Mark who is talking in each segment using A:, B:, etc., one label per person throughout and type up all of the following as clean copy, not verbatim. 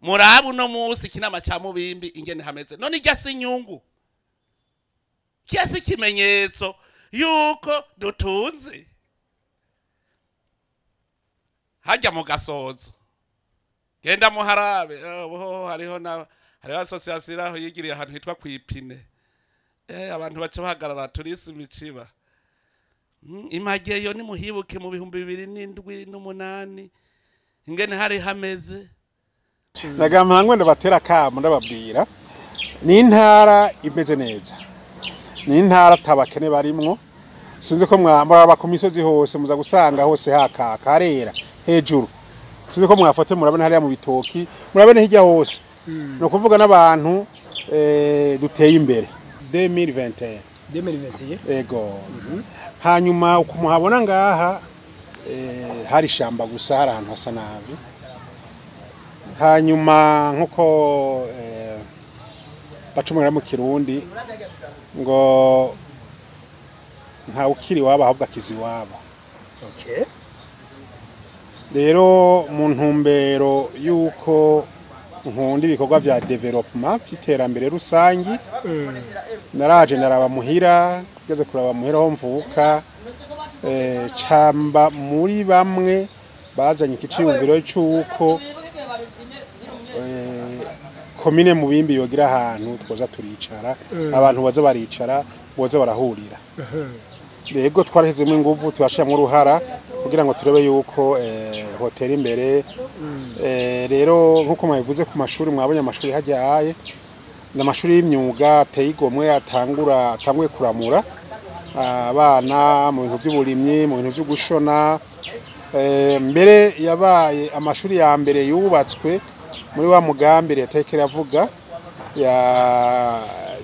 A: Murabe uno munsi Kinama ca Mubimbi ingene hameze. None irya si inyungu, kiya si ikimenyetso yuko dutunze? Hajya mu Gasozo, genda muharabe, hariho na hariho association aho yigiriye ahantu hitwa kwipine. Abantu baca bahagarara turisi imiciba. Imageyo nimuhibuke mu 2007 n'umunani ingene hari hameze.
B: Nagamba ndabatera kamo, ndababwira ni intara imeze neza, ni intara tabakene barimwo. Sinzi ko mwambara ku misozi hose muza gusanga hose hakaka harera hejuru. Sinzi ko mwafate, murabona hariya mu bitoki, murabona hirya hose. No kuvuga n'abantu duteye imbere 2021.
C: 2021.
B: Ego. Hanyuma uko muhabona ngaha, hari ishamba gusa, hari ahantu hasa nabi. Hanyuma nkuko bacumura mu Kirundi ngo nta ukiri wabo ahubwo akizi wabo. Rero mu ntumbero yuko nkunda ibikorwa vya développement, by'iterambere rusangi, naraje ndaraba muhira, ngeze kuraba muhira ho mvuka, camba muri bamwe bazanye ikiciyumviro cy'uko komine Mubimbi yogira ahantu twoza turicara, abantu baza baricara, boza barahurira. Rego twarashizemo inguvu, turashiramo uruhara kugira ngo turebe yuko hoteli imbere. Rero nkuko mwabivuze ku mashuri, mwabonye amashuri hajya aye n'amashuri y'imyuga ateye igomwe, atangura atanguye kuramura abana mu bintu by'uburimyi, mu bintu byo gushona. Mbere yabaye amashuri ya mbere yubatswe muri wa mugambi leta yariko iravuga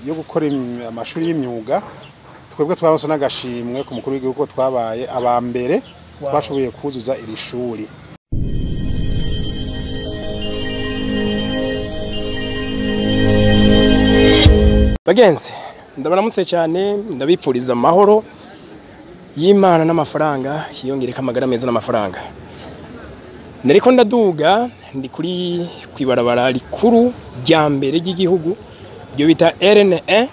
B: yo gukora amashuri y'imyuga. Twebwe twaronse n'agashimwe ku mukuru w'igihugu ko twabaye aba mbere bashoboye kuzuza iri shuri.
C: Bagenzi, ndabaramutse cyane, ndabipfuriza amahoro y'Imana n'amafaranga hiyongereka amagara meza n'amafaranga. Nariko ndaduga ndi kuri kwibarabara rikuru rya mbere ry'igihugu, ryo bita RN1.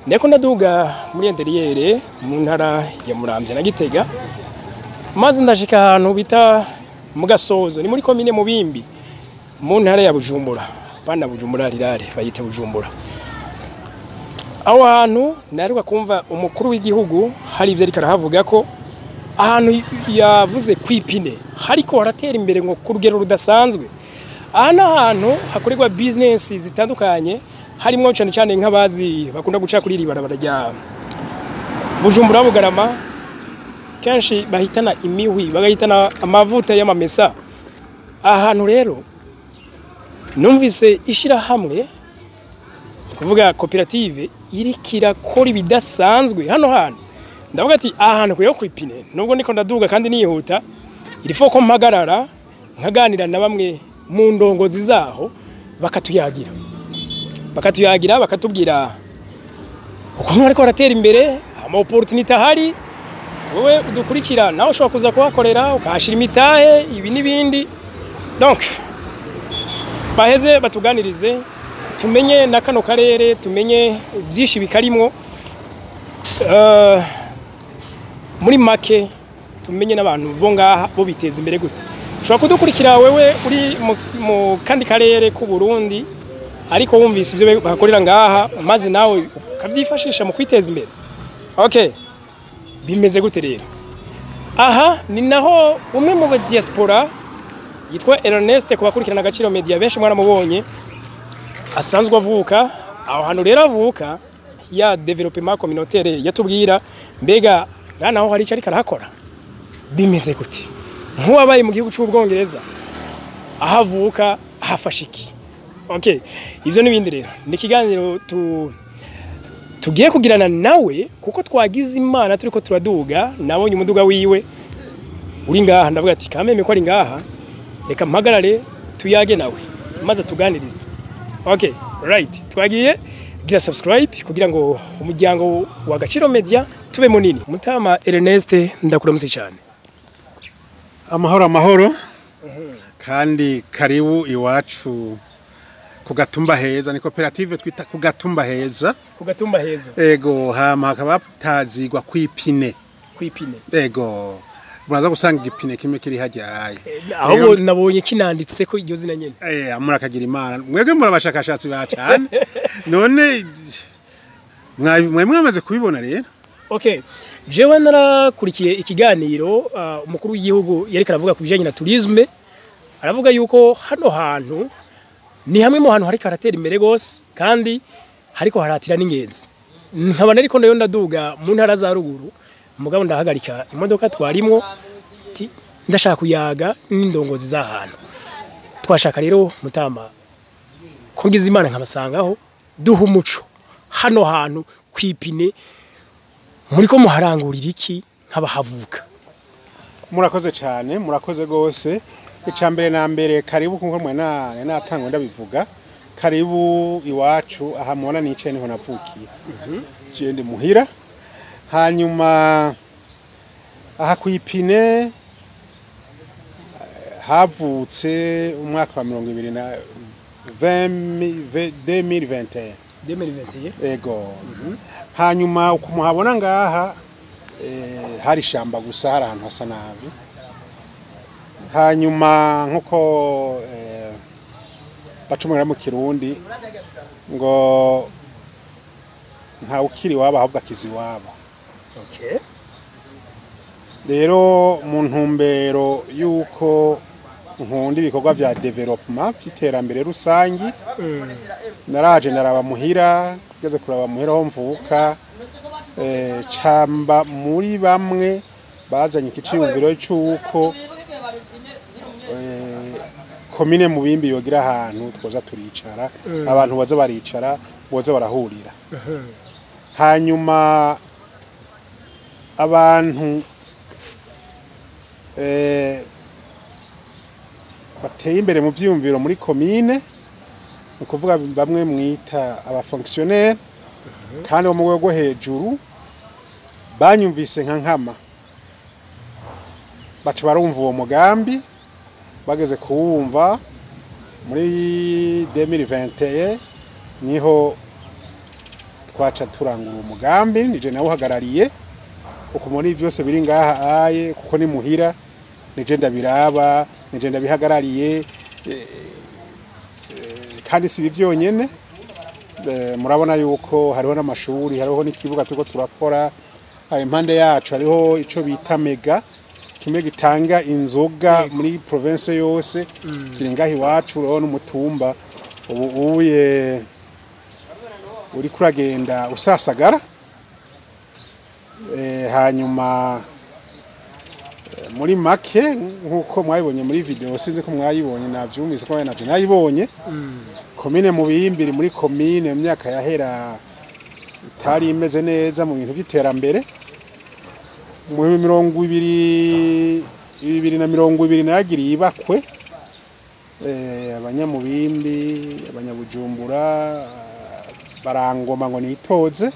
C: Nariko ndaduga muri intérieur mu ntara ya Muramvya na Gitega, maze ndashika ahantu bita mu Gasozo, ni muri komine Mubimbi mu ntara ya Bujumbura. Bana Bujumbura rirare bayita Bujumbura. Aho hantu naheruka kumva umukuru w'igihugu hari ivyo ariko arahavuga, ko ahantu yavuze kwipine hariko haratera imbere ngo ku rugero rudasanzwe. Aha ni ahantu hakorerwa business zitandukanye, harimo cyane cyane nk'abazi bakunda guca kuri iri barabara rya Bujumbura Bugarama, kenshi bahitana imihwi, bagahitana amavuta y'amamesa. Ahantu rero numvise ishirahamwe, kuvuga koperative, iriko irakora ibidasanzwe hano hantu. Ndavuga ati ahantu kuri kwipine, nubwo niko ndaduga kandi nihuta, il faut ko mpagarara nkaganira na bamwe mu ndongozi zaho, bakatuyagira, bakatubwira ukuntu ariko baratera imbere, ama opportunité ahari. Wowe udukurikira nawe ushobora kuza kuhakorera ukahashira imitahe, ibi n'ibindi. Donc baheze batuganirize, tumenye na kano karere, tumenye byinshi bikarimwo. Muri make tumenye n'abantu bo ngaha bo biteza imbere gute. Ushobora kudukurikira wewe uri mu kandi karere k'u Burundi, ariko wumvise ibyo bakorera ngaha, maze nawe ukavyifashisha mu kwiteza imbere. Okay, bimeze gute rero? Aha ni naho umwe mu ba diaspora yitwa Ernest, ku bakurikirana Agaciro Media benshi mwaramubonye, asanzwe avuka aho hantu. Rero avuka ya développement communautaire yatubwira, mbega ngaha naho hari icyo ariko arahakora, bimeze gute? Nk'uwabaye mu gihugu cy'Ubwongereza, aho avuka ahafashe iki? Okay, ivyo n'ibindi rero ni ikiganiro tugiye kugirana nawe, kuko twagize Imana turiko turaduga nabonye umuduga wiwe uri ngaha, ndavuga ati kameme ko ari ngaha, reka mpagarare tuyage nawe maze tuganirize. Okay, right, twagiye. Gira subscribe kugira ngo umuryango wa Gaciro Media tube munini. Mutama Ernest, ndakuramutse cyane.
B: Amahoro, amahoro. Kandi karibu iwacu ku Gatumba Heza. Ni koperative twita ku Gatumba Heza.
C: Ku Gatumba Heza.
B: Ego, hama hakaba tazigwa kwipine.
C: Kwipine.
B: Ego, muraza gusanga igipine kimwe kiri hajyaye.
C: Ahubwo nabonye kinanditse ko iryo zina nyene.
B: Murakagira Imana, mwebwe muri abashakashatsi ba cane. None mwe mwamaze kubibona rero.
C: Okay, jewe narakurikiye ikiganiro umukuru w'igihugu yariko aravuga ku bijanye na tourisme, aravuga yuko hano hantu ni hamwe mu hantu hariko haratera imbere gose kandi hariko haratira n'ingenzi. Nkaba nariko nayo ndaduga mu ntara za ruguru, mugabo ndahagarika imodoka twarimwo, ti ndashaka kuyaga n'indongozi z'ahantu. Twashaka rero mutama ko ngize Imana nkabasangaho, duha umuco hano hantu kwipine muriko muharangurira iki nkabahavuka.
B: Murakoze cyane, murakoze gose. Icambere na mbere, karibu. Kuko mwe na natangwe ndabivuga, karibu iwacu. Aha mubona nicaye niho navukiye, je ndi muhira. Hanyuma aha kwipine havutse umwaka wa 20 na 2021.
C: 2021.
B: Ego. Hanyuma uko muhabona ngaha, hari ishamba gusa, hari ahantu hasa nabi. Hanyuma nkuko bacumura mu Kirundi ngo ntawe ukiri iwabo ahubwo akiza iwabo. Rero mu ntumbero y'uko nkunda ibikorwa vya développement, vy'iterambere rusangi, naraje ndaraba muhira. Ngeze kuraba muhira aho mvuka, camba muri bamwe bazanye ikiciyumviro c'uko komine Mubimbi yogira ahantu twoza turicara, abantu baza baricara, boza barahurira. Hanyuma abantu bateye imbere mu vyiyumviro muri komine, ni ukuvuga bamwe mwita abafonctionnaire kandi bo mu rwego rwo hejuru, banyumvise nka nkama, baca barumva uwo mugambi. Bageze kuwumva muri 2021, niho twaca turangura uwo mugambi. Nije nawuhagarariye. Uko muri byose biri ngaha aye, kuko ni muhira, nije ndabiraba, nije ndabihagarariye. Kandi si ibi byonyene. Murabona yuko hariho n'amashuri, hariho n'ikibuga turiko turakora. Impande yacu hariho ico bita mega kimwe gitanga inzoga muri province yose, kiri ngaha iwacu. Uraho n'umutumba ubu uye uriko uragenda usasagara. Hanyuma muri make, nk'uko mwabibonye muri video, sinzi ko mwayibonye, navyumvise ko naje nayibonye, komine Mubimbi iri muri komine mu myaka yahera itari imeze neza mu bintu by'iterambere. Mu 20 2020 naragiriye ibakwe abanyamubimbi, abanyabujumbura, barangoma ngo nitoze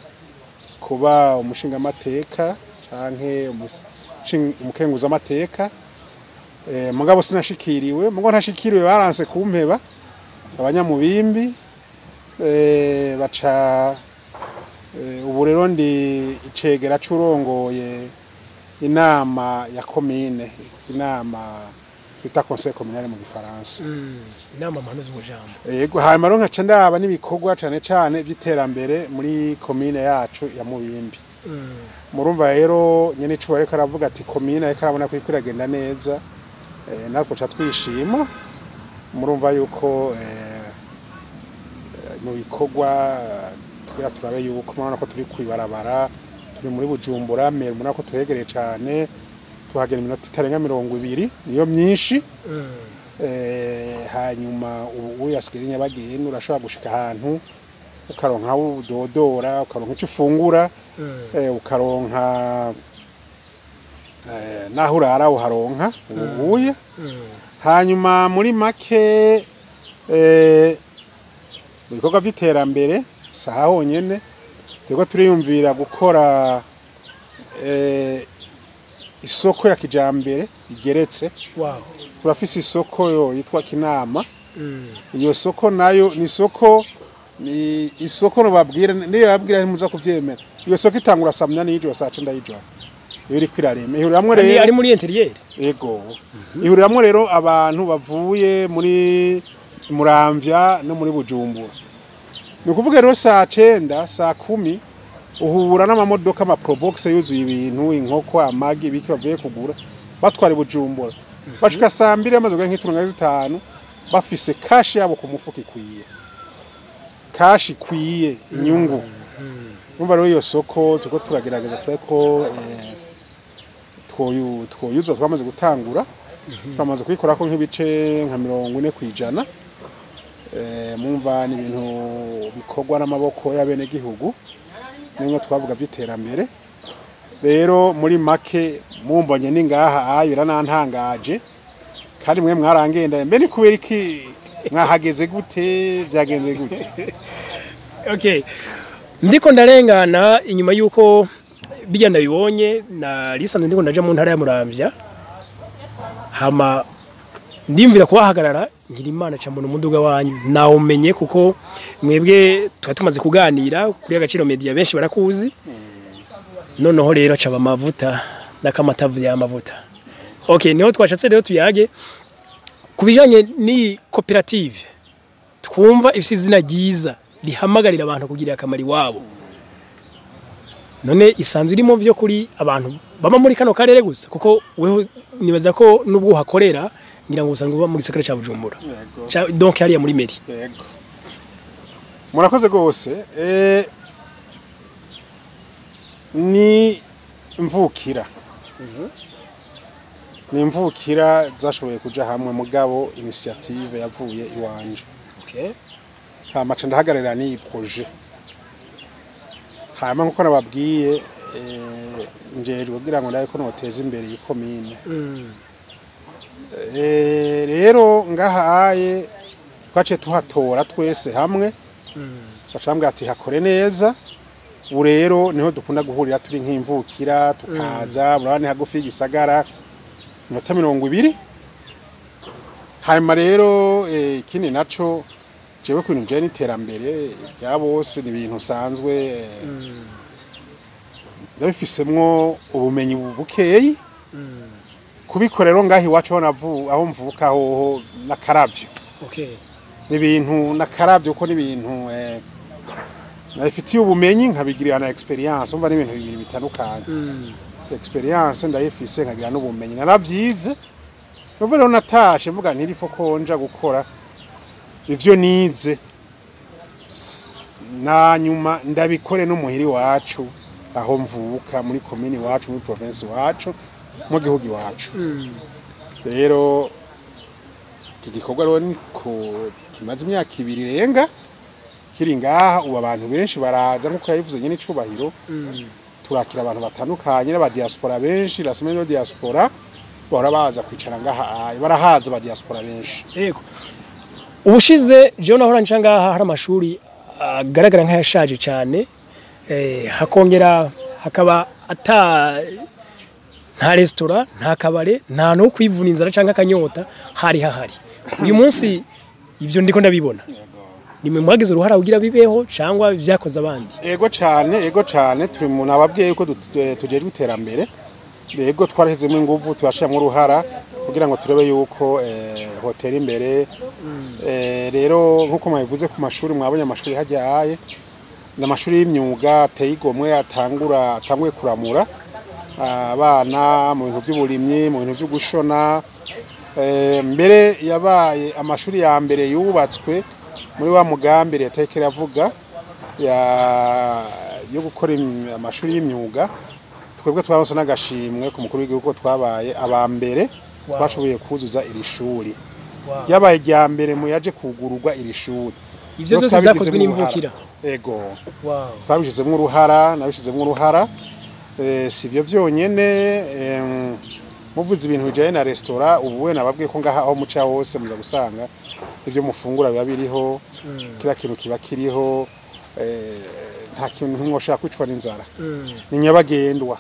B: kuba umushingamateka canke umukenguzamateka. Mugabo sinashikiriwe. Mugo ntashikiriwe, baranse kumpeba abanyamubimbi. Baca ubu rero ndi icegera c'urongoye inama ya komine, inama twita conseil communal mu gifaransa.
C: Inama mpanuzwajambo.
B: Yego. Hanyuma rero nkaca ndaba n'ibikorwa cane cane vy'iterambere muri komine yacu ya Mubimbi. Murumva rero nyene icuba ariko aravuga ati komine ariko arabona ko iriko iragenda neza, natwe ca twishima. Murumva yuko mu bikorwa tugira turabe yuko murabona ko turi kwibarabara, turi muri Bujumbura mero, murabona ko tuhegereye cane, tuhagera iminota itarenga 20, niyo myinshi. Hanyuma ubu uyasigaye nyabagendwa, urashobora gushika ahantu ukaronka aho udodora, ukaronka icyo ufungura, ukaronka naho urara uharonka ubu uye. Hanyuma muri make, mu bikorwa vy'iterambere saha honyene turiko turiyumvira gukora isoko ya kijambere igeretse. Turafise isoko yo yitwa Kinama. Iyo soko nayo ni isoko, ni isoko nobabwira, niyo babwira ntimuza kuvyemera. Iyo soko itangura saa 8 y'ijoro, saa 9 y'ijoro iyo iriko irarema. Ihuriramwo rero
C: ari muri intérieur.
B: Ego, ihuriramwo rero abantu bavuye muri Muramvya no muri Bujumbura. Ni ukuvuga rero saa 9, saa 10 uhura n'amamodoka, ama probox yuzuye ibintu, inkoko, amagi, ibiki, bavuye kugura batwara i Bujumbura. Bashika saa 2 bamaze kugura nk'itunga zitanu, bafise cash yabo ku mufuka ikwiye, cash ikwiye inyungu. Umva rero, iyo soko turiko turagerageza tureko twoyuza. Twamaze gutangura, twamaze kuyikorako nk'ibice nka 40%. Mumva ni ibintu bikorwa n'amaboko y'abenegihugu, nimwe twavuga vy'iterambere. Rero muri make, mumbonye ni ngaha ayo biranantangaje, kandi mwe mwarangenda. Mbe ni kubera iki? Mwahageze gute? Byagenze gute?
C: Okay, ndiko ndarengana inyuma yuko bijya ndabibonye na lisanzwe, ndiko ndaja mu ntara ya Muramvya, hama ndimvira kubahagarara, ngira Imana ca mbona umuduga wanyu. Nawumenye kuko mwebwe tuba tumaze kuganira kuri Agaciro Media, benshi barakuzi. Noneho rero acaba amavuta n'akamatavu y'amavuta. Okay, niho twashatse rero tuyage ku bijanye n'iyi koperative twumva ifise izina ryiza rihamagarira abantu kugira akamaro iwabo. None isanzwe irimo vyo kuri abantu baba muri kano karere gusa? Kuko weho nibaza ko nubwo uhakorera, ngira ngo usanzwe uba mu gisagara ca Bujumbura.
B: Yego.
C: Donc hariya muri mairie.
B: Yego, murakoze rwose. Ni imvukira, ni imvukira zashoboye kuja hamwe, mugabo initiative yavuye iwanje. Hama ca ndahagararira n'iyi projet. Hama nkuko nababwiye, njejwe kugira ngo ndabe ko noteza imbere iyi komine. Rero ngahaye twaciye tuhatora twese hamwe, bacambwira ati hakore neza. Ubu rero niho dukunda guhurira turi nk'imvukira, tukaza murabona ni hagufi y'igisagara, iminota 20. Hanyuma rero ikindi naco, jewe ku bintu bijanye n'iterambere rya bose, ni ibintu usanzwe ndabifisemwo ubumenyi bukeyi. Kubikora rero ngaho iwacu aho mvuka hoho n'akaravyo, ni ibintu n'akaravyo, kuko ni ibintu nabifitiye ubumenyi, nkabigirira na expérience. Umva, ni ibintu bibiri bitandukanye. Expérience ndayifise, nkagira n'ubumenyi, naravyize. Nuva rero natashe mvuga nti il faut ko nja gukora ivyo nize, na nyuma ndabikore no muhiri wacu aho mvuka, muri komini iwacu, muri province iwacu, mu gihugu iwacu. Rero iki gikorwa rero niko kimaze imyaka 2 irenga kiri ngaha. Ubu abantu benshi baraza, nkuko yabivuze nyine icubahiro, turakira abantu batandukanye n'aba diaspora benshi. La semaine de diaspora bahora baza kwicara ngaha, barahaza aba diaspora benshi.
C: Yego, ubushize jewe nahora nca ngaha hari amashuri agaragara nk'ayashaje cyane, hakongera hakaba ata nta resitora, nta kabare, nta no kwivuna inzara cyangwa akanyota hari hahari. Uyu munsi ivyo ndiko ndabibona. Nimwe mwagize uruhara kugira bibeho cyangwa vyakoze abandi?
B: Ego cane, ego cane. Turi mu nababwiye yuko tujejwe iterambere. Ego, twarashizemo inguvu, turashiramo uruhara kugira ngo turebe yuko hotera imbere. Rero nkuko mwabivuze ku mashuri, mwabonye amashuri hajyaye, ni amashuri y'imyuga ateye igomwe, atanguye kuramura abana mu bintu by'uburimyi, mu bintu byo gushona. Mbere yabaye amashuri ya mbere yubatswe muri wa mugambi leta iriko iravuga yo gukora amashuri y'imyuga. Twebwe twaronse n'agashimwe ku mukuru w'igihugu ko twabaye aba mbere bashoboye kuzuza iri shuri. Ryabaye irya mbere mu yaje kugururwa iri shuri.
C: Ivyo
B: Rero
C: byose vyakozwe
B: twabigizemwo
C: n'imvukira?
B: uruhara. Ego, twabishizemwo uruhara, nabishizemwo uruhara. Si ivyo vyonyene. Muvuze ibintu bijanye na restaurant, ubu we nababwiye ko ngaha aho muca hose muza gusanga ibyo mufungura biba biriho, kila kintu kiba kiriho. Nta kintu ntimwoshaka kwicwa n'inzara, ni nyabagendwa.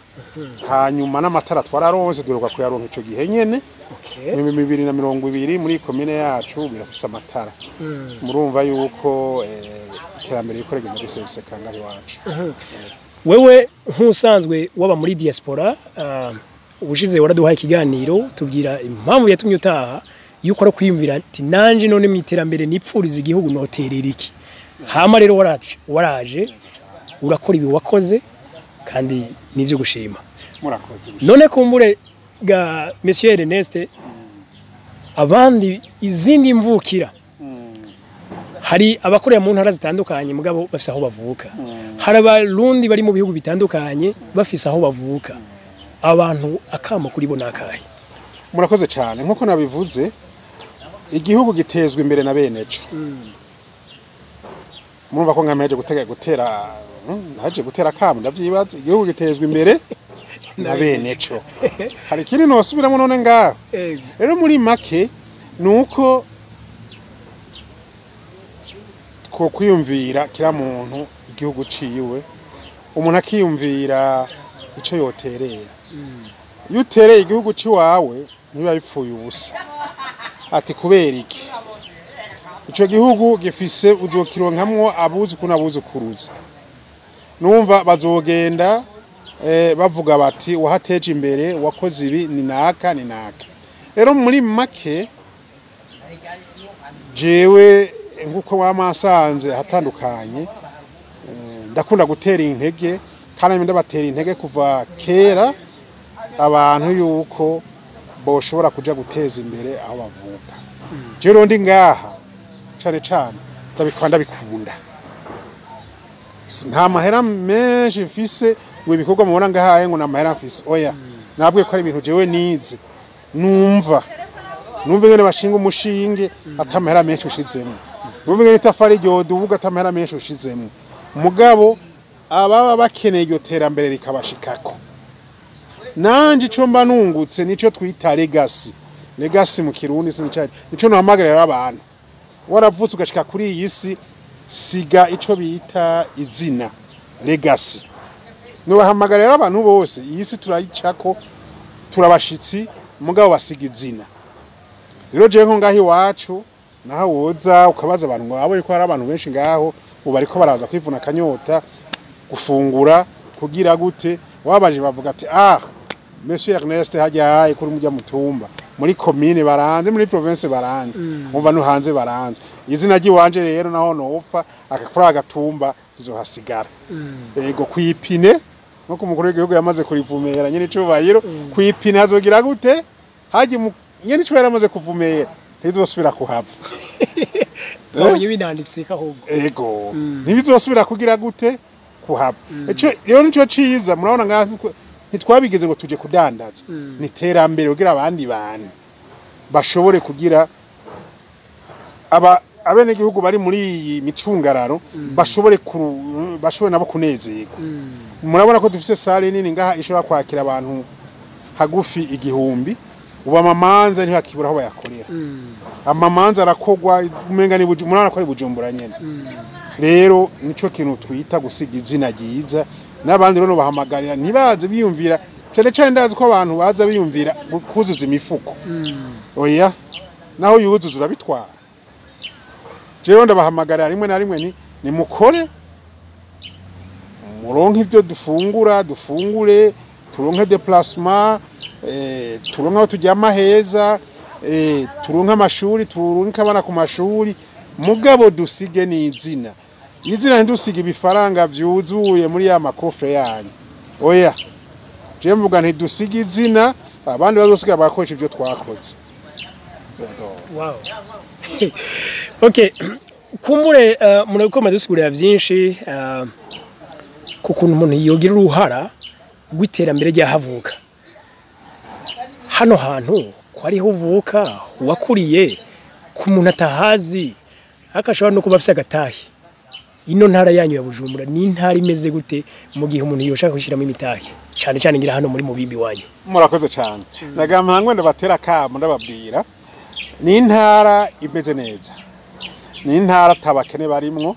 B: Hanyuma n'amatara twararonse, duheruka kuyaronka ico gihe nyene. Mu 2020 muri komine yacu birafise amatara. Murumva yuko iterambere riko rigenda riseseka ngaho iwacu.
C: Wewe nk'usanzwe waba muri diaspora, ubushize waraduhaye ikiganiro tubwira impamvu yatumye utaha, yuko ari kwiyumvira ati nanje none mu iterambere nipfuriza igihugu noterera iki. Hama rero waraje urakora ibi wakoze, kandi nivyo gushima.
B: Murakoze.
C: None kumbure ga Monsieur Ernest, abandi izindi mvukira, hari abakorera mu ntara zitandukanye mugabo bafise aho bavuka, hari abarundi bari mu bihugu bitandukanye bafise aho bavuka, abantu akamo kuri bo nakahe?
B: Murakoze cyane. Nkuko nabivuze, igihugu gitezwa imbere na beneco. Murumva ko nkameje gutega gutera naje gutera akamu, ndavyibaza. Igihugu gitezwa imbere na beneco. Hari ikindi nosubiramo none ngaho? Rero muri make nuko two kwiyumvira kira muntu igihugu ciwe, umuntu akiyumvira ico yoterera. Iyo utereye igihugu ciwawe ntibiba bipfuye ubusa. Ati kubera iki? Ico gihugu gifise uzokironkamwo abuzuku n'abuzukuruza. Numva bazogenda bavuga bati wahateje imbere, wakoze ibi, ni naka ni naka. Rero muri make jewe nkuko wamasanze hatandukanye, ndakunda gutera intege, kandi ndabatera intege kuva kera abantu yuko boshobora kuja guteza imbere aho bavuka. Jewe ndi ngaha cane cane ndabikora ndabikunda. Nta mahera menshi mfise ngo ibikorwa mubona ngahaye ngo namahera mfise, oya. Nabwiye ko ari ibintu jewe nize, numva ingene bashinga umushinge atamahera menshi ushizemo, numva ingene itafari ryodubuga atamahera menshi ushizemo. Mugabo ababa bakeneye iryo terambere rikabashikako, nanje ico mba nungutse nico twita legacy. Legacy mu Kirundi sincaje, nico nohamagarira abantu. Waravutse ugashika kuri iyi si, siga ico bita izina, legacy. Nobahamagarira abantu bose, iyi si turayicako, turabashitsi, mugabo basiga izina. Rero jewe nko ngaho iwacu, naho woza ukabaza abantu ngo abo yuko hari abantu benshi ngaho ubu bariko baraza kwivuna akanyota, gufungura, kugira gute, wabaje bavuga ati ah, Monsieur Ernest hajya kuri mujya mutumba, muri commune baranze, muri province baranze, umva no hanze baranze. Izina ry'iwanje rero naho nopfa akakora agatumba rizohasigara. Ego kwipine nko umukuru w'igihugu yamaze kurivumera nyene icubahiro, kwipine hazogira gute? Haji nyene icubahiro yamaze kuvumera ntizosubira kuhava.
C: Babonye binanditse ahubwo.
B: Ego ntibizosubira kugira gute kuhava. Ico rero nico ciza murabona ngaha ntitwabigeze ngo tuje kudandaza, ni terambere kugira abandi bantu bashobore kugira aba abenegihugu bari muri iyi micungararo bashobore bashobore nabo kunezerwa. Murabona ko dufise sale nini ngaha ishobora kwakira abantu hagufi 1000. Ubu amamanza ntibakibura aho bayakorera. Amamanza arakogwa umenga ni murabona ko ari Bujumbura nyene. Rero nico kintu twita gusiga izina ryiza. N'abandi rero bahamagarira ntibaze biyumvira cyane cyane, ndazi ko abantu baza biyumvira kuzuza imifuko. Oya, naho yuzuza urabitwara. Jewe ndabahamagarira rimwe na rimwe ni mukore muronke ibyo dufungura, dufungure, turonke déplacement, turonke aho turyama heza, turonke amashuri, turonke abana ku mashuri, mugabo dusige n'izina. Izina ntidusiga ibifaranga vyuzuye muri ya makofre yanyu. Oya, jewe mvuga ntidusiga izina, abandi bazosiga bakoresha ivyo twakoze.
C: Wow. Okay, kumbure murabikoma dusigurira vyinshi kukuntu umuntu yogira uruhara rw'iterambere ry'ahavuka. Hano hantu ko ariho uvuka, wakuriye, ku muntu atahazi akashobora no kuba afise agatahi. Ino ntara yanyu ya Bujumbura ni intara imeze gute mu gihe umuntu yoshaka gushiramo imitahe, cyane cyane ngira hano muri Mubimbi wanyu?
B: Murakoze cyane. Nagamba hangwe ndabatera akamo ndababwira, ni intara imeze neza, ni intara atabakene barimwo,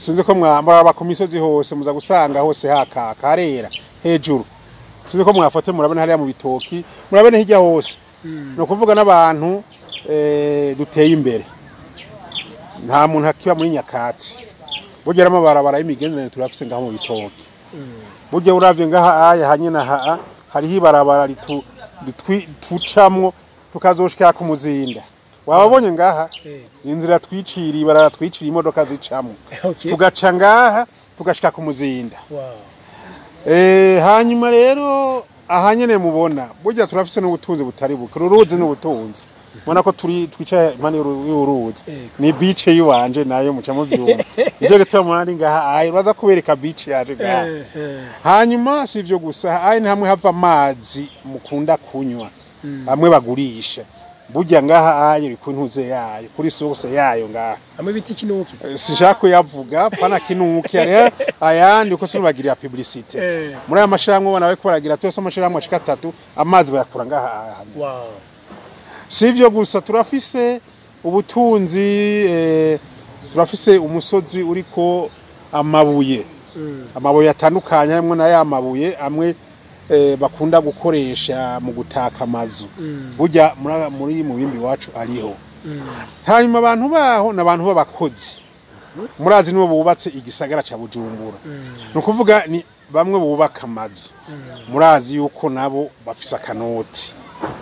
B: Sinzi ko mwambara ku misozi hose muza gusanga hose hakaka harera hejuru. Sinzi ko mwafate murabona hariya mu bitoki, murabona hirya hose. No kuvuga n'abantu duteye imbere. Nta muntu akiba muri nyakatsi. Burya amabarabara y'imigenderanire turafise ngaho mu bitoki. Burya uravye ngaha aya hanyina ha hariho ibarabara tucamwo tukazoshika ku Muzinda. Wababonye ngaha inzira twiciriye, ibarabara twiciriye imodoka zicamwo. Tugaca ngaha tugashika ku Muzinda. Hanyuma rero ahanyene mubona burya turafise n'ubutunzi butari buke. Uruzi n'ubutunzi. Mbona ko turi twicaye impande y'uruzi. Ni beach yiwanje nayo muca mu vyuma. Ivyo gituma mubona ari ngaha ayi uraza kubereka beach yaje ngaha. Hanyuma si ivyo gusa, ayi ni hamwe hava amazi mukunda kunywa. Amwe bagurisha. Burya ngaha ayi ku ntuze yayo, kuri source yayo ngaha.
C: Amwe biti kinuki.
B: Sinshaka kuyavuga, pana kinuki ari ayandi uko sinubagirira publicité. Muri aya mashirahamwe ubona bariko baragira twese amashirahamwe ashika 3 amazi bayakura ngaha aya. Si ivyo gusa, turafise ubutunzi, turafise umusozi uriko amabuye. Amabuye atandukanye harimwo na ya mabuye amwe bakunda gukoresha mu gutaka amazu. Burya muri Mubimbi wacu ariho. Hanyuma abantu baho n'abantu b'abakozi. Murazi nibo bubatse igisagara ca Bujumbura. Ni ukuvuga ni bamwe bubaka amazu. Murazi yuko nabo bafise akanoti.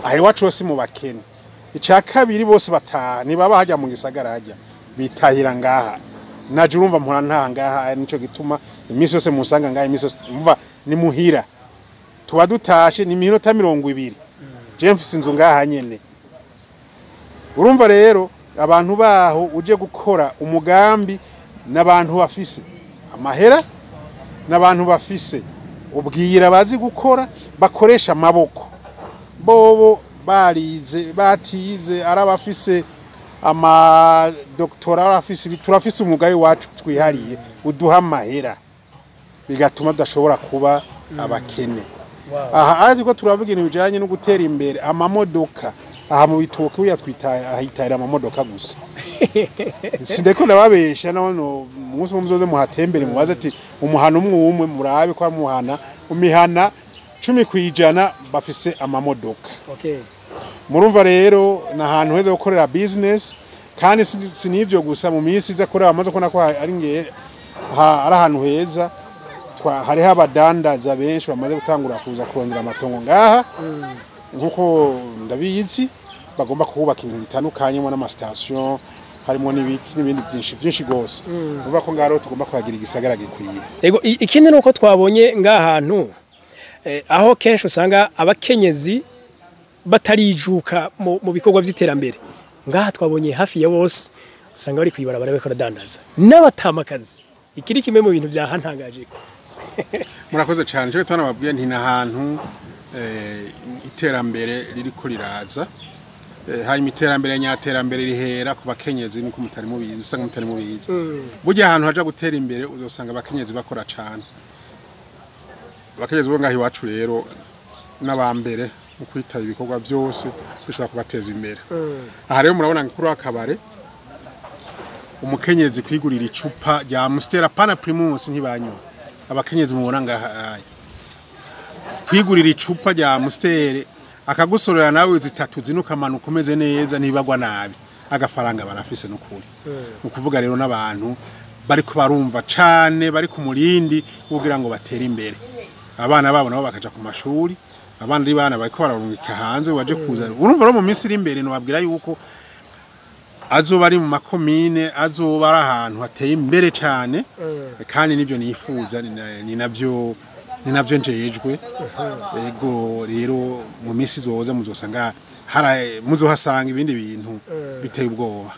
B: Aho iwacu hose mu bakene. Ica kabiri bose bataha ntibaba hajya mu gisagara hajya bitahira ngaha. Naje urumva mpora ntaha ngaha, nico gituma iminsi yose musanga ngaha, iminsi yose mva ni muhira. Tuba dutashe ni iminota 20. Je mfise inzu ngaha nyene. Urumva rero abantu baho uje gukora umugambi n'abantu bafise amahera, n'abantu bafise ubwira bazi gukora, bakoresha amaboko. Bobo barize batize arabafise ama doctora, arafise turafise umugayi wacu twihariye uduha amahera bigatuma tudashobora kuba abakene. Aha ariko turavuga ibintu bijanye no gutera imbere amamodoka. Aha mu bitoki uya twitahitahira amamodoka gusa. Sindeko ndababesha none umunsi umwe muzoze muhatembere mubaze ati umuhana umwe umwe murabe ko muhana umihana 10% bafise amamodoka. Murumva rero na hantu heza gukorera business, kandi sinivyo gusa mu minsi iza korera amaze kubona ko ari nge ari ahantu heza. Hariho abadandaza benshi bamaze gutangura kuza kurondera amatongo ngaha. Nkuko ndabizi bagomba kuhubaka ibintu bitandukanye harimo n'amastation, harimo n'ibiki n'ibindi byinshi byinshi gose. Uvuga ko ngaho tugomba kuhagira igisagara gikwiye.
C: Ego, ikindi nuko twabonye ngahantu aho kenshi usanga abakenyezi batarijuka mu bikorwa vy'iterambere. Ngaha twabonye hafi ya bose usanga bari kwibarabara bariko baradandaza n'abatamakazi. Ikiri kimwe mu bintu byahantangaje.
B: Murakoze cyane. Cyo twanababwiye nti nahantu iterambere ririko riraza. Hanyuma iterambere nyaterambere rihera ku bakenyezi nuko mutari mubizi, usanga mutari mubizi. Burya ahantu haja gutera imbere uzosanga abakenyezi bakora cyane. Abakenyezi bo ngaho iwacu rero n'abambere mu kwitaba ibikorwa byose bishobora kubateza imbere. Aha rero murabona nkuru akabare umukenyezi kwigurira icupa rya Amstel pana Primus ntibanywa. Abakenyezi mubona ngaha kwigurira icupa rya Amstel akagusorera nawe zitatu zinuka manuka umeze neza ntibagwa nabi, agafaranga barafise n'ukuri. Ukuvuga rero n'abantu bariko barumva cane bari ku murindi kugira ngo batere imbere. Abana babo nabo bakaja ku mashuri, abandi bana bariko bararungika hanze waje kuza. Urumva rero mu minsi iri imbere no babwira yuko azoba ari mu makomine, azoba ari ahantu hateye imbere cane, kandi nivyo nifuza ni navyo njejwe. Ego rero mu minsi izoza muzosanga muzohasanga ibindi bintu biteye ubwoba.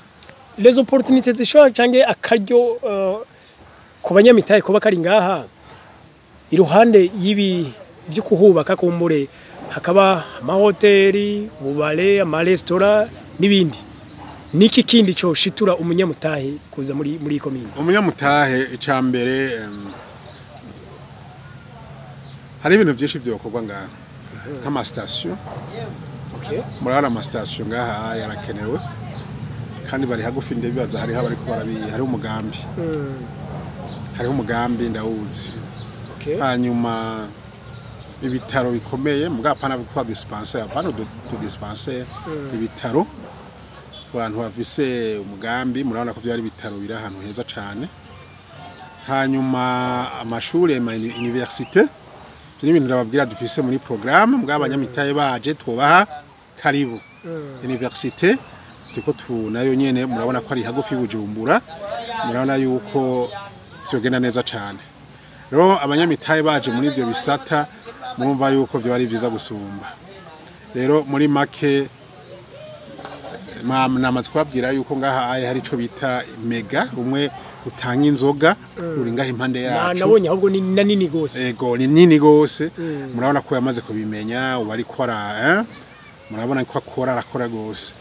C: Les opportunités zishobora canke akaryo ku banyamitahe kuba kari ngaha iruhande y'ibi byo kuhubaka kumbure hakaba amahoteli, ububare, amaresitora n'ibindi. Niki kindi cyo shitura umunyamutahe kuza muri komine?
B: Umunyamutahe icambere hari ibintu byinshi byokorwa ngaha nk'ama station. Murabona ama station ngaha yarakenewe kandi bari hagufi ndabibaza hariho abariko barabi hari umugambi. Hariho umugambi ndawuzi.
C: Okay.
B: Hanyuma ibitaro bikomeye, mugabo apana kwa dispensaire, apana du dispensaire, ibitaro abantu bafise umugambi, murabona ko byari ibitaro biri ahantu heza cane. Hanyuma amashure ma université, ni ibintu ndababwira dufise muri programme, mugabo abanyamitahe baje tubaha karibu. Université turiko tu nayo nyene murabona ko ari hagufi Bujumbura, murabona yuko vyogenda neza cane. Rero abanyamitahe baje muri ivyo bisata, murumva yuko vyo ari vyiza gusumba. Rero muri make namaze kubabwira yuko ngaha aye hari ico bita mega rumwe rutanga inzoga ruri ngaha impande yacu.
C: Nabonye ahubwo ni na nini gose.
B: Ego, ni nini gose. Murabona ko yamaze kubimenya, ubu ariko ara murabona ko akora, arakora gose.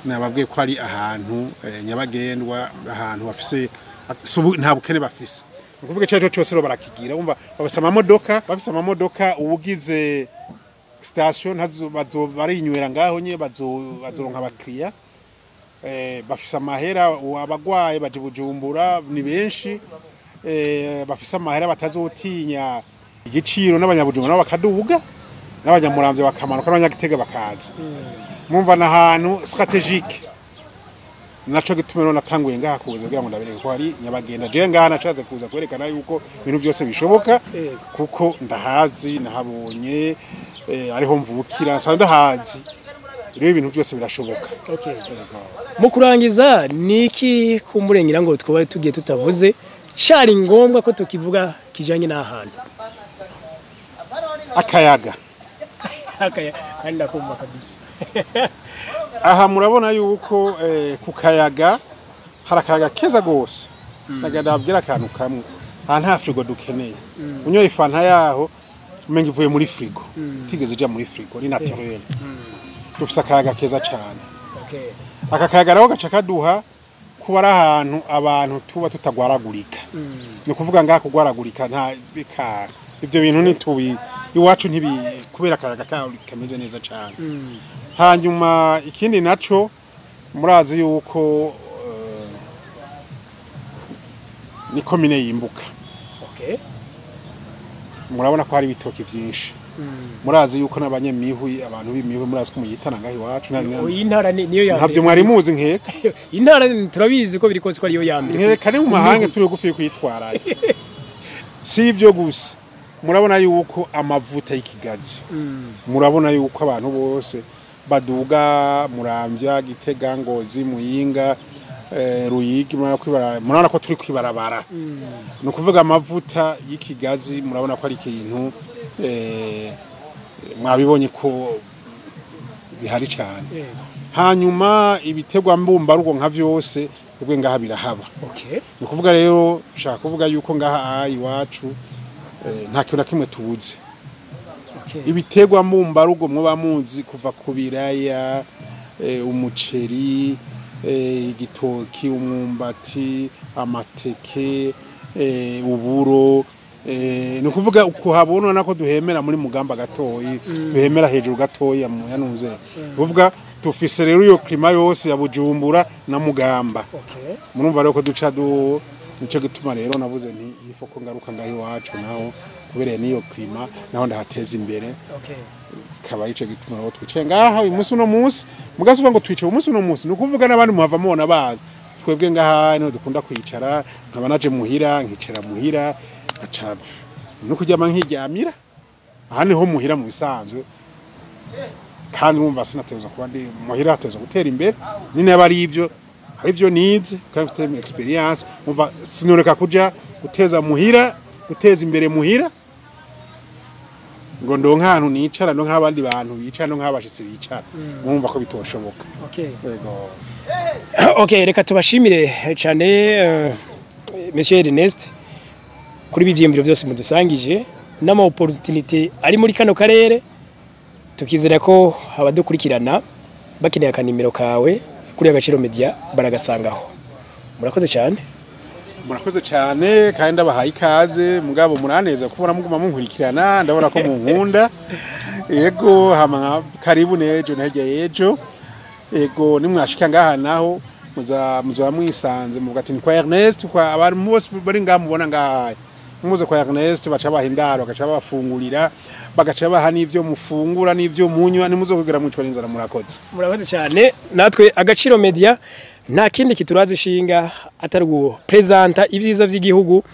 B: Nababwiye ko ari ahantu nyabagendwa, ahantu bafise nta bukene bafise. Ni ukuvuga ico arico cose rero barakigira. Umva bafise amamodoka, bafise amamodoka, uwugize station ntazo bazo barinywera ngaho nye, bazoronka abakiriya. Bafise amahera, abagwaye baje Bujumbura ni benshi, bafise amahera batazotinya igiciro, n'abanyabujumbura nabo bakaduga, n'abanyamuramvya bakamanuka, n'abanyagitega bakaza. Mumva n'ahantu stratégique. Naco gituma rero natanguye ngaha kuza kugira ngo ndabereke ko hari nyabagenda. Je ngaha nashatse kuza kwerekana yuko ibintu byose bishoboka, kuko ndahazi, nahabonye, ariho mvukira, nsanzwe ndahazi. Rero ibintu byose birashoboka.
C: Okay. Mu kurangiza, niki kumurengera ngo twaba tugiye tutavuze cari ngombwa ko tukivuga kijanye n'ahantu?
B: Akayaga.
C: Akaya kandi ndakumva kabisa.
B: Aha murabona yuko ku kayaga hari akayaga keza gose. Naga ndabwira akantu kamwe, aha nta frigo dukeneye. Unyoye ifanta yaho umenga ivuye muri frigo, itigeze ija muri frigo, ni naturel. Dufise akayaga keza cane.
C: Okay.
B: Aka kayaga rero gaca kaduha kuba ari ahantu abantu tuba tutagwaragurika. Ni ukuvuga ngaha kugwaragurika nta bika, ivyo bintu ntitubi iwacu ntibi, kubera akayaga kaho kameze neza cane. Hanyuma ikindi naco, murazi yuko ni komine yimbuka.
C: Okay.
B: Murabona ko hari ibitoki vyinshi. Murazi yuko n'abanyamihwi, abantu b'imihwi, murazi ko muyitana ngaho iwacu.
C: Iyi ntara niyo ya mbere.
B: Ntabyo mwari muzi nkeka.
C: Intara turabizi ko biri kose ko ariyo ya mbere.
B: Nkeka ni mu mahanga turi gufi kwitwarayo. Si ivyo gusa, murabona yuko amavuta y'ikigazi, murabona yuko abantu bose baduga Muramvya, Gitega, Ngozi, Muyinga, Ruyigi, murabona ko turi kwibarabara. Ni ukuvuga amavuta y'ikigazi murabona ko ari ikintu, mwabibonye ko bihari cyane. Hanyuma ibitegwa mbumbarugo nka vyose ubwe ngaha birahaba.
C: Okay.
B: Ni ukuvuga rero nshaka kuvuga yuko ngaha iwacu nta kintu na kimwe tubuze.
C: Okay.
B: Ibitegwa mbumbarugo mwoba muzi, kuva ku biraya, umuceri, igitoki, umwumbati, amateke, uburo, ni ukuvuga ukuhabona nako duhemera muri Mugamba gatoyi, duhemera hejuru gatoyi yanuze. Kuvuga tufise rero iyo climat yose ya Bujumbura na Mugamba.
C: Okay.
B: Murumva rero ko duca du nico gituma rero navuze nti ifo ko ngaruka ngaho iwacu naho kubereye niyo climat naho ndahateza imbere.
C: Okay.
B: Kaba ico gituma rero twicaye ngaha uyu munsi, uno munsi mugasuva ngo twicaye umunsi uno munsi, ni ukuvuga n'abandi muhava mubona baza. Twebwe ngaha niho dukunda kwicara, nkaba naje muhira, nkicara muhira, ngaca no kuryama nkiryamira. Aha niho muhira mu bisanzwe, kandi urumva sinateza kuba ndi muhira, hateza gutera imbere. Ni naba ari ivyo, hari ivyo nize kandi mfite experience, umva sinoreka kuja guteza muhira, guteza imbere muhira, ngo ndonke ahantu nicara, ndonke abandi bantu bicara, ndonke abashitsi bicara. Mwumva ko bitoshoboka.
C: Okay.
B: Yego.
C: Okay, reka tubashimire cyane, Monsieur Ernest, kuri ibi vyiyumviro byose mudusangije n'ama opportunité ari muri kano karere. Tukizera ko abadukurikirana bakeneye akanimero kawe kuri Agaciro Media baragasangaho. Murakoze cyane.
B: Murakoze cyane kandi ndabahaye ikaze, mugabo muraneza kubona muguma munkurikirana, ndabona ko munkunda. Yego, hama karibu nejo nahejya ejo. Yego, nimwashika ngaha naho Muza mwisanze muvuga ati ni kwa Ernest, kwa abantu bose bari ngaha mubona ngaha. Muze kwa Ernest baca baha indaro, bagaca babafungurira, bagaca baha n'ivyo mufungura n'ivyo munywa, ntimuzokwigera mwicwa n'inzara. Murakoze.
C: Murakoze cyane. Natwe Agaciro Media nta kindi kituraza ishinga atari gupresenta ivyiza vy'igihugu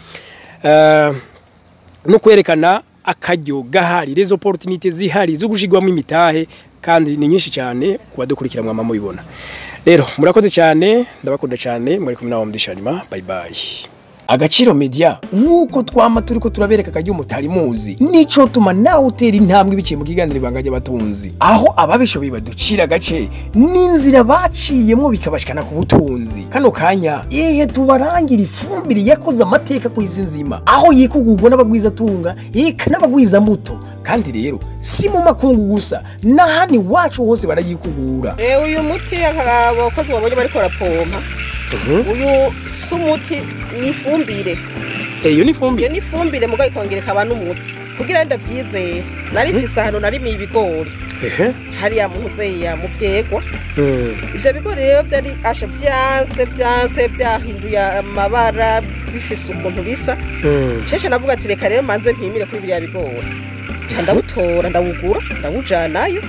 C: no kwerekana akaryo gahari, les opportunités zihari zo gushigwamo imitahe, kandi ni nyinshi cyane kubadukurikira mwama mubibona. Rero murakoze cyane, ndabakunda cyane, muri kumwe nawe Mudishanima. Bye bye. Agaciro Media, nk'uko twama turiko turabereka akaryo mutari muzi, nico tuma nawe utera intambwe biciye mu kiganiro Ibanga ry'Abatunzi, aho ababishoboye baducira agace n'inzira baciyemwo bikabashikana ku butunzi. Kano kanya ihe tubarangira ifumbire yakoze amateka ku isi nzima, aho yikugurwa n'abagwizatunga eka n'abagwiza mbuto. Kandi rero si mu makungu gusa, n'ahandi iwacu hose barayikugura.
D: Uyu muti abakozi babonye bariko barapompa, uyu si umuti, ni ifumbire.
C: Iyo ni ifumbire.
D: Iyo ni ifumbire mugabo ikongera ikaba n'umuti. Kugira ndavyizere, nari mfise ahantu narimiye ibigori hariya mu ntuzeya mu vyegwa. Ivyo bigori rero vyari asha vyanse vyanse, vyahinduye amabara, bifise ukuntu bisa. Cece navuga ati reka rero manze mpimire kuri biriya bigori. Ca ndawutora, ndawugura, ndawujanayo.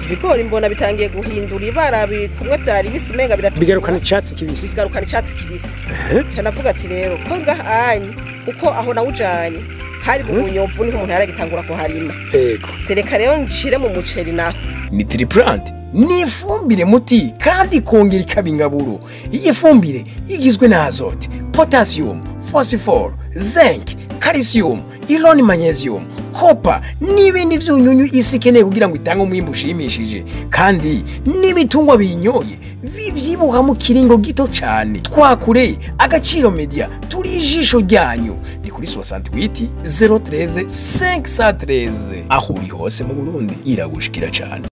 D: Ibigori mbona bitangiye guhindura ibara, kumwe vyari bisa umenga biratukura.
C: Bigarukana icatsi kibisi.
D: Bigarukana icatsi kibisi. Ca navuga ati rero ko ngahanye, kuko aho nawujanye hari mu Bunyomvu, niho umuntu yaragitangura kuharima. Tereka rero nshire mu muceri naho.
C: Ni Triplant, ni ifumbire muti kandi ikongera ikaba ingaburo. Iyi fumbire igizwe na azote, potassium, phosphore, zinc, calcium, iron, magnesium, copper n'ibindi vyunyunyu isi ikeneye kugira ngo itange umwimbu ushimishije. Kandi n'ibitungwa biyinyoye bivyibuha mu kiringo gito cane. Twakure Agaciro Media, turi ijisho ryanyu. Ni kuri 68 013 513, aho uri hose mu Burundi iragushikira cane.